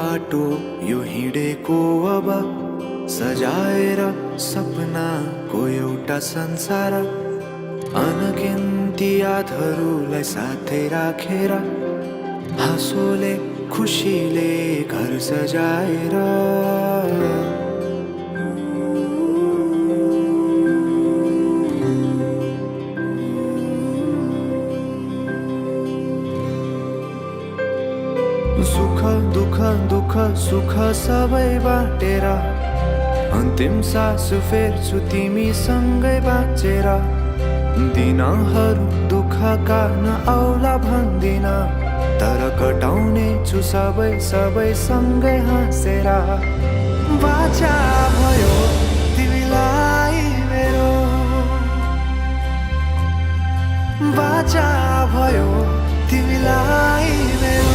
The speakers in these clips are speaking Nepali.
बाटो यो हिँडेको अब सजाएर सपनाको एउटा संसार अनगिन्ती यादहरूलाई साथै राखेर हाँसोले खुसीले घर सजाएर सुख दुख दुख सुख सबै बाटेर अन्तिम सास फेर्छु तिमीसँगै बाँचेर दिनहरू दुःखका नआउला भन्दिन तर कटाउने छु सबै सँगै हाँसेर बाचा भयो तिमीलाई मेरो बाचा भयो तिमीलाई मेरो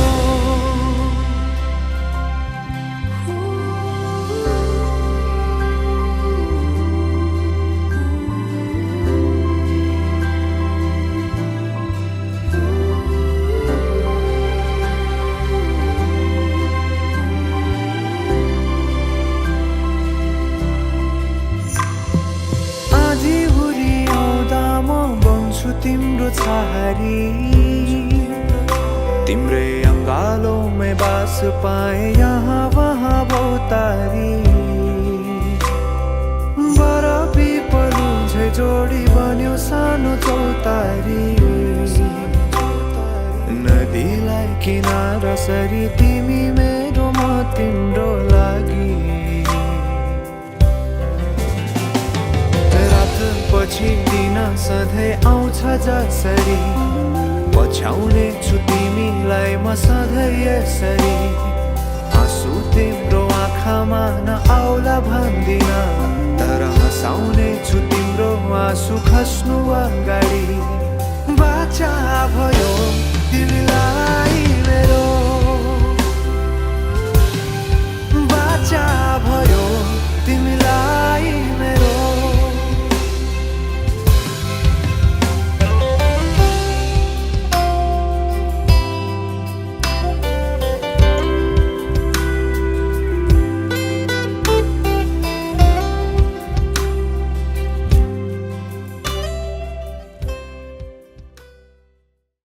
तिम्रो छहारी तिम्रै अङ्गालोमै बास पाए यहाँ वहाँ बहुतारी बर पिपलु झै जोडी बन्यो सानो चौतारी नदीलाई किनारा सरी तिमी मेरो म तिम्रो लागि पछि दिन सधैँ आउँछ जसरी पछ्याउने छु तिमीलाई म सधैँ यसरी आँसु तिम्रो आँखामा नआउला भन्दिन तर हँसाउने छु तिम्रो आँसु खस्नु अगाडि